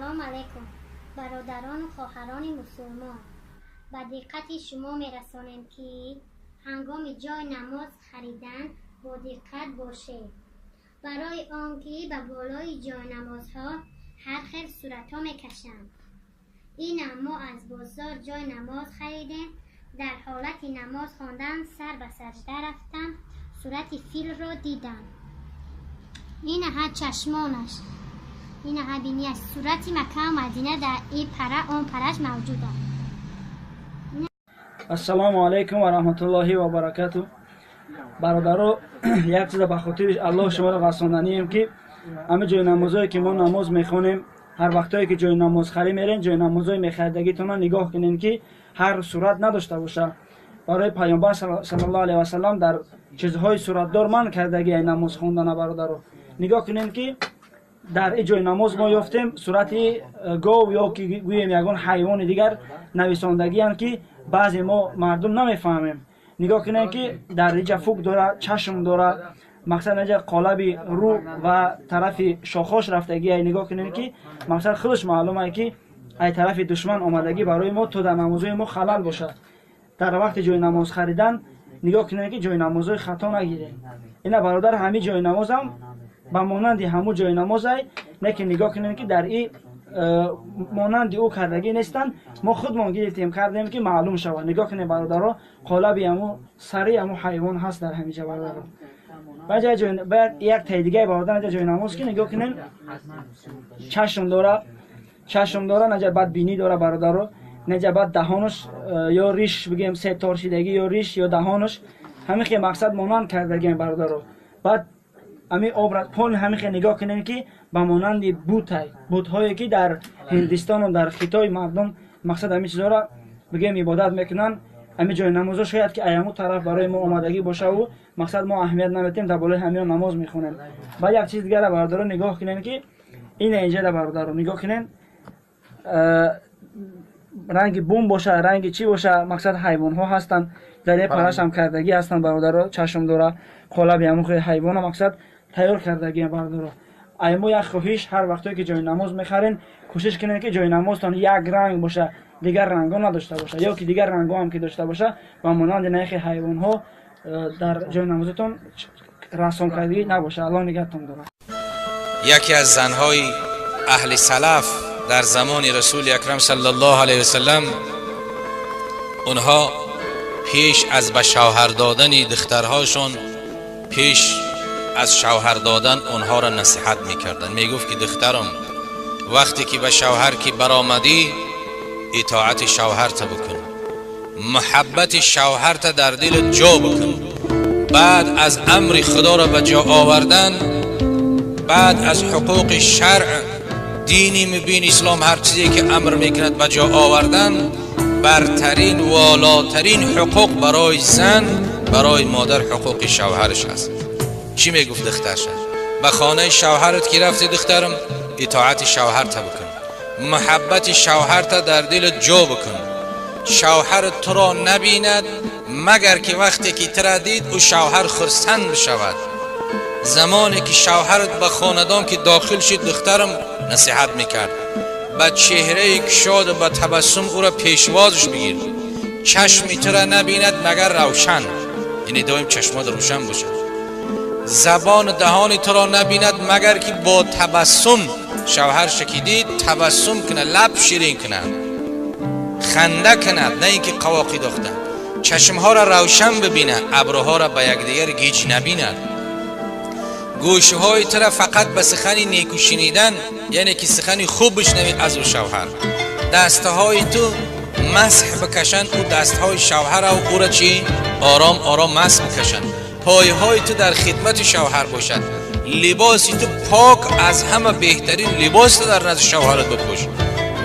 Ассалому алайкум, бародарону хоҳарони мусулмон. Ба диққати шумо мерасонем, ки ҳангоми ҷой намоз харидан бо диққат бошед, барои он ки ба болои ҷойнамозҳо ҳар хел суратҳо мекашанд. Инам мо аз бозор ҷой намоз харидем. Дар ҳолати намоз хондан сар ба саҷда рафтам, сурати филро дидам. Инаҳа чашмонаш, инаҳа бинияш, сурати Маккаву Мадина дар и пара он параш мавҷуд аст. Ассалому алайкум ва раҳматуллоҳи ва баракату. Бародаро, як чиза ба хотири Аллоҳ шуморо расонанием, ки ҳама ҷои намозое ки мо намоз мехонем, ҳар вақтое ки ҷои намозхарӣ мерен, ҷои намозои мехаридагитона нигоҳ кунем, ки ҳар сурат надошта боша. Барои Паёмбар саллаллоҳу алайҳи васаллам дар чизҳои суратдор манъ кардагӣ ай намоз хондана. Бародаро, нигоҳ кунем, ки дар ин ҷои намоз мо ёфтем сурати гов ё ки гӯем ягон ҳайвони дигар нависондагианд, ки баъзе мо мардум намефаҳмем. Нигоҳ кунем, ки дар иҷа фук дора, чашм дора, мақсад наҷа қолаби рӯ ва тарафи шохош рафтагӣ. Нигоҳ кунем, ки мақсад худаш маълум ай, ки ай тарафи душман омадагӣ барои мо, то дар намозои мо халал бошад. Дар вақти ҷои намоз харидан нигоҳ кунем, ки ҷои намозои хато нагирем. Ина, бародар, ҳамин ҷои намозам ба монанди ҳамун ҷои намозай, лекин нигоҳ кунем, ки дар и монанди ӯ кардагӣ нестанд. Мо худмон гирифтем, кардем, ки маълум шавад. Нигоҳ кунем, бародаро, қолаби ҳаму сари ҳаму ҳайвон ҳаст дар ҳамиҷа, бародаро. Баъд як таи дигаи, бародар, наҷа ҷои намоз, ки нигоҳ кунем, чашм дора, чашм дора, наҷа баъд бинӣ дора, бародаро, наҷа баъд даҳонаш ё риш бигем, се торшидагӣ, ё риш, ё даҳонаш, ҳамин хел мақсад монанд кардагием, бародаро. Баъд ҳамин образ пол ҳамин хел нигоҳ кунем, ки ба монанди бутай, бутҳое ки дар Ҳиндистону дар Хитой мардум мақсад ҳамин чизҳоро бигем ибодат мекунанд. Ҳамин ҷои намозо шояд ки аяму тараф барои мо омадагӣ бошаву мақсад мо аҳамият наметем, дар болои ҳамиён намоз мехонем. Баъд як чиз дигара, бародаро, нигоҳ кунем, ки ина инҷада, бародаро, нигоҳ кунем, ранги бум боша, ранги чӣ боша, мақсад ҳайвонҳо ҳастанд, дар е парашам кардагӣ ҳастанд, бародаро, чашм дора, қолаби ҳамун ҳайвона мақсад тайёр кардагиам, бародаро. Ай мо як хоҳиш: ҳар вақтое ки ҷои намоз мехарен, кӯшиш кунед, ки ҷои намозтон як ранг боша, дигар рангҳо надошта боша, ё ки дигар рангҳо ҳам ки дошта боша, ба монанди наихи ҳайвонҳо дар ҷои намозатон расомкардагӣ набоша. Аллоҳ нигаҳтон дорад. Яке аз занҳои аҳли салаф дар замони Расули Акрам саллаллоҳу алайҳи васаллам, онҳо пеш аз ба шавҳар додани духтарҳошон, пеш аз шавҳар додан онҳоро насиҳат мекарданд. Мегуфт, ки духтарам, вақте ки ба шавҳар ки баромадӣ, итоати шавҳарта бикун, муҳаббати шавҳарта дар дилат ҷо бикун. Баъд аз амри Худоро ба ҷо овардан, баъд аз ҳуқуқи шаръ, дини мубин ислом, ҳар чизе ки амр мекунад, ба ҷо овардан, бартарин, волотарин ҳуқуқ барои зан, барои модар ҳуқуқи шавҳараш аст. Чӣ мегуфт духтарша? Ба хонаи шавҳарат ки рафти, духтарам, итоати шавҳарта бикун, муҳаббати шавҳарта дар дилат ҷо бикун. Шавҳар туро набинад, магар ки вақте ки тура дид, ӯ шавҳар хурсанд бишавад. Замоне ки шавҳарат ба хонадон ки дохил шид, духтарам, насиҳат мекард, ба чеҳраи кушоду ба табассум ӯро пешвозш бигир. Чашми тура набинад, магар равшан, яъне доим чашмот рӯшан бошад. Забону даҳони туро набинад, магар ки бо табассум. Шавҳарша ки дид, табассум кунад, лаб ширин кунад, ханда кунад, на ин ки қавоқӣ дохта. Чашмҳоро равшан бибинад, абрӯҳоро ба якдигар гиҷ набинад. Гӯшҳои тура фақат ба сухани неку шунидан, яъне ки сухани хуб бишнавӣ аз ӯ шавҳар. Дастҳои ту масҳ бикашанд ӯ дастҳои шавҳара, ӯра чӣ, ором ором масҳ бикашанд. Пойҳои ту дар хидмати шавҳар бошад. Либоси ту пок, аз ҳама беҳтарин либос дар назди шавҳарат бипӯш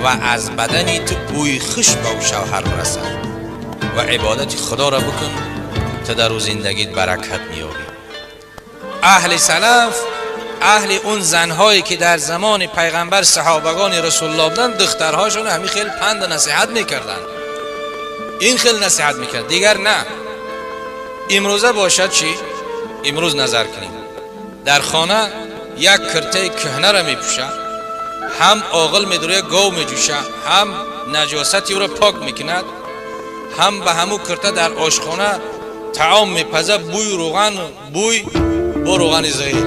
ва аз бадани ту бӯи хуш ба ӯ шавҳар расад ва ибодати Худоро бикун, то дар ӯ зиндагит баракат меёбӣ. Аҳли салаф, аҳли он занҳое ки дар замони пайғамбар, саҳобагони Расулуллоҳ буданд, духтарҳошон ҳамин хел панду насиҳат мекарданд, ин хел насиҳат мекард, дигар на. Имрӯза бошад чӣ? Имрӯз назар кунем, дар хона як киртаи кӯҳнаро мепӯшад. هم آغل میدوره گاو میجوشه، هم نجاستی او را پاک میکند، هم به همو کرته در آشخانه طعام میپزه، بوی روغن، بوی با روغن زهیر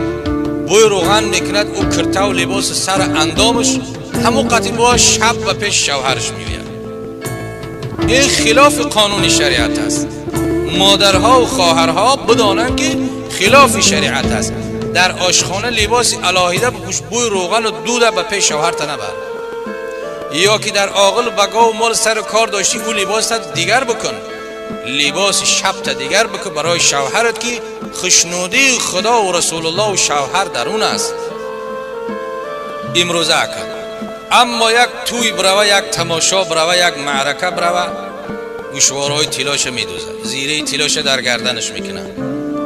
بوی روغن میکند، او کرته و لباس سر اندامش همو قطعی با شب و پیش شوهرش میآید. این خلاف قانون شریعت است. مادرها و خواهرها بدانند که خلاف شریعت است. در آشخانه لباس علاهیده بپوش، بوی روغن و دود به پیش شوهرت نبر، یا که در آغل بگا و مال سر کار داشتی او لباس دیگر بکن، لباس شب دیگر بکن برای شوهرت که خشنودی خدا و رسول الله و شوهر درون است. امروزه اکن اما یک توی بروه، یک تماشا بروه، یک معرکه بروه، گوشوارهای تیلاش میدوزه، زیره تیلاش در گردنش میکنه،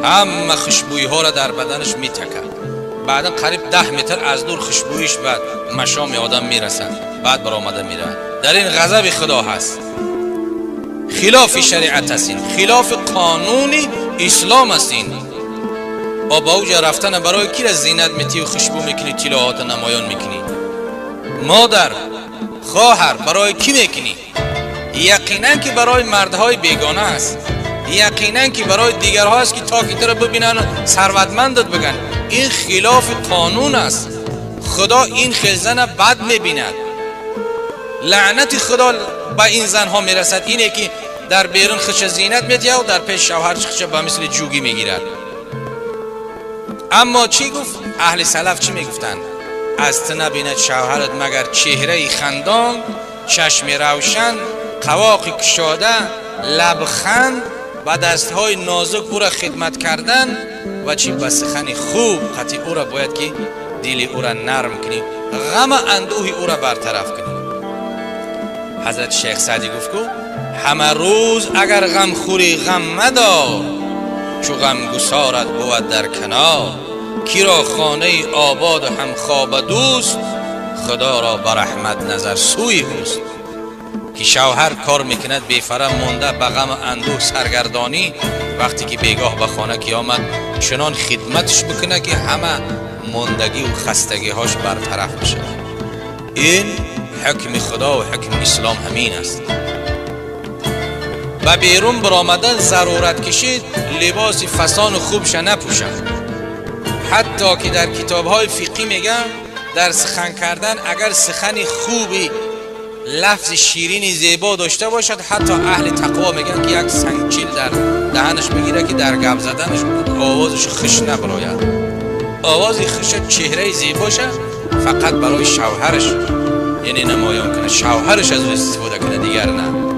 همه خوشبویی ها را در بدنش میتکه، بعدا قریب 10 متر از دور خوشبوییش بعد مشام آدم میرسه، بعد برآمده میره. در این غضب خدا هست، خلاف شریعت است، خلاف قانون اسلام است. این با اوج رفتن برای کی را زینت میتی و خوشبو میکنی، تیلاهات نمایان میکنی؟ مادر، خواهر، برای کی میکنی؟ یقینا که برای مردهای بیگانه است، یقینا که برای دیگرها است که تا که تو را ببینن و ثروتمندت بگن. این خلاف قانون است. خدا این خزن بد میبیند، لعنت خدا به این زنها میرسد. اینه که در بیرون خش زینت میده و در پیش شوهرش خش به مثل جوگی میگیرد. اما چی گفت؟ اهل سلف چی میگفتند؟ از تو نبیند شوهرت مگر چهره خندان، چشم روشن، قواق کشاده، لبخند و دستهای نازک او را خدمت کردن و چی به سخن خوب قطعی او را باید که دل او را نرم کنی، غم اندوه او را برطرف کنی. حضرت شیخ سعدی گفت که همه روز اگر غم خوری غم مدار، چو غم گسارت بود در کنار. کی را خانه آباد هم خواب دوست، خدا را به رحمت نظر سوی اوست. که شوهر کار میکند بیفره مونده به غم اندوه سرگردانی، وقتی که بیگاه به خانه که آمد چنان خدمتش بکنه که همه ماندگی و خستگی هاش برطرف بشه. این حکم خدا و حکم اسلام همین است. و بیرون برآمدن ضرورت کشید لباس فسان خوبش نپوشد. حتی که در کتاب های فقهی میگن در سخن کردن اگر سخن خوبی لفظ شیرین زیبا داشته باشد، حتی اهل تقوا میگن که یک سنگچیل در دهنش بگیره که در گپ زدنش آوازش خوش نبراید. آواز خوش چهره زیباشه فقط برای شوهرش یعنی نمایان کنه، شوهرش از اون استفاده کنه، دیگر نه.